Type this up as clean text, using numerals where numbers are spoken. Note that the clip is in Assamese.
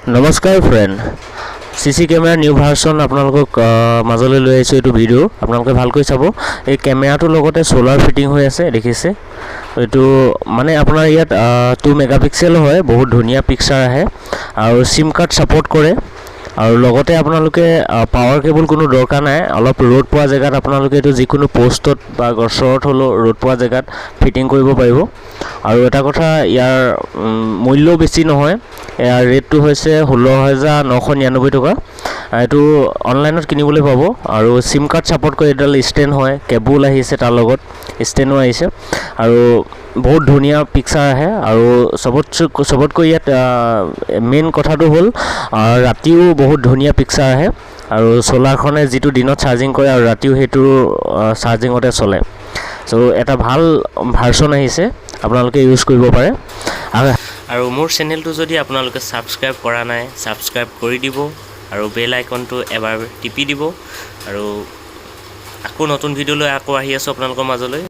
নমস্কাৰ friend, CC camera new version আপোনালোকক মাজলৈ লৈ আহিছোঁ। এইটো ভিডিঅ' আপোনালোকে ভালকৈ চাব। এই কেমেৰাটোৰ লগতে চ'লাৰ ফিটিং হৈ আছে, দেখিছে। এইটো মানে আপোনাৰ ইয়াত 2 মেগাপিক্সেল হয়, বহুত ধুনীয়া পিকচাৰ আহে আৰু চিম কাৰ্ড ছাপৰ্ট কৰে। আৰু লগতে আপোনালোকে পাৱাৰ কেবল কোনো দৰকাৰ নাই। অলপ ৰ'দ পোৱা জেগাত আপোনালোকে এইটো যিকোনো প'ষ্টত বা গছৰত হ'লেও ৰ'দ পোৱা জেগাত ফিটিং কৰিব পাৰিব। আৰু এটা কথা, ইয়াৰ মূল্যও বেছি নহয়। ইয়াৰ ৰেটটো হৈছে 16,999 টকা। এইটো অনলাইনত কিনিবলৈ পাব। আৰু চিম কাৰ্ড ছাপৰ্ট কৰে। এইডাল ষ্টেণ্ড হয়, কেবুল আহিছে, তাৰ লগত ষ্টেণ্ডো আহিছে আৰু বহুত ধুনীয়া পিকচাৰ আহে। আৰু চবতকৈ ইয়াত মেইন কথাটো হ'ল, ৰাতিও বহুত ধুনীয়া পিকচাৰ আহে। আৰু চ'লাৰখনে যিটো দিনত চাৰ্জিং কৰে আৰু ৰাতিও সেইটো চাৰ্জিঙতে চলে। চ' এটা ভাল ভাৰ্চন আহিছে, আপোনালোকে ইউজ কৰিব পাৰে। আৰু মোৰ চেনেলটো যদি আপোনালোকে ছাবস্ক্ৰাইব কৰা নাই, ছাবস্ক্ৰাইব কৰি দিব আৰু বেল আইকনটো এবাৰ টিপি দিব। আৰু আকৌ নতুন ভিডিঅ' লৈ আকৌ আহি আছোঁ আপোনালোকৰ মাজলৈ।